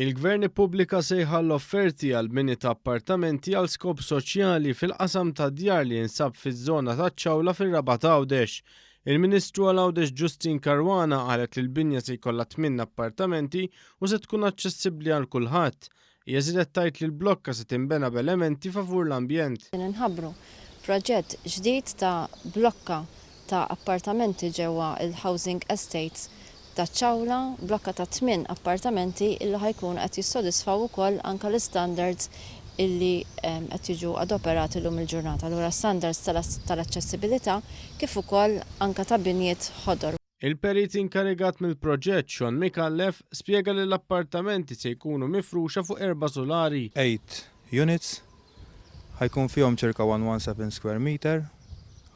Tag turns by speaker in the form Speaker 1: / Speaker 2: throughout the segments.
Speaker 1: Il-Gvern ippubblika sejħa għall-offerti għall-bini ta' appartamenti għal skop soċjali fil-qasam ta' djar li jinsab fiż-żona taċ-Ċawla fir-Rabat Għawdex. Il-Ministru għal Għawdex Justyne Caruana qalet li l-binja se jkollha tminn appartamenti u se tkun aċċessibbli għal kulħadd. Hija żiedet tgħid li l-blokka se tinbena b'elementi favur l-ambjent.
Speaker 2: Inħabbru proġett ġdid ta' blokka ta' appartamenti ġewwa l-housing estate taċ-Ċawla, blokka ta' tminn appartamenti illi ħa jkunu qed jissodisfaw ukoll anke l-istandards illi qed jiġu adoperati llum il-ġurnata, allura standards tal-aċċessibilità kif ukoll anke ta' binjiet ħodor.
Speaker 1: Il-perit inkarigat mill-proġett, Sean Micallef, spjega li l-appartamenti se jkunu mifruxa fuq erba' sulari.
Speaker 3: Eight units, ħa jkun fihom ċirka 117 square meter,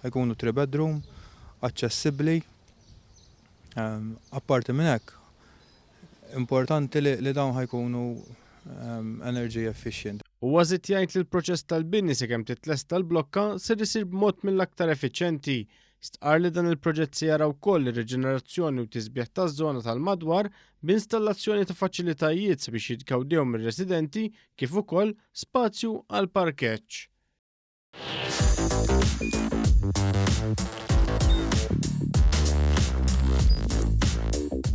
Speaker 3: ħa jkunu three bedroom, aċċessibbli. Apparti minn hekk, importanti li dawn ħa jkunu energy efficient.
Speaker 1: Huwa żied jgħid li l-proċess tal-bini sakemm titlesta l-blokka ser isir b'mod mill-aktar effiċjenti. Stqarr li dan il-proġett se jara wkoll ir-riġenerazzjoni u tisbiħ taż-żona tal-madwar b'installazzjoni ta' faċilitajiet sabiex jitgawdew mir-residenti kif ukoll spazju għall-parkeġġ.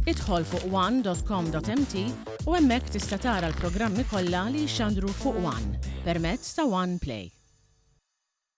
Speaker 4: Idħol fuq one.com.mt u hemmhekk tista' tara l-programmi kollha li jixxandru fuq One permezz ta' One Play.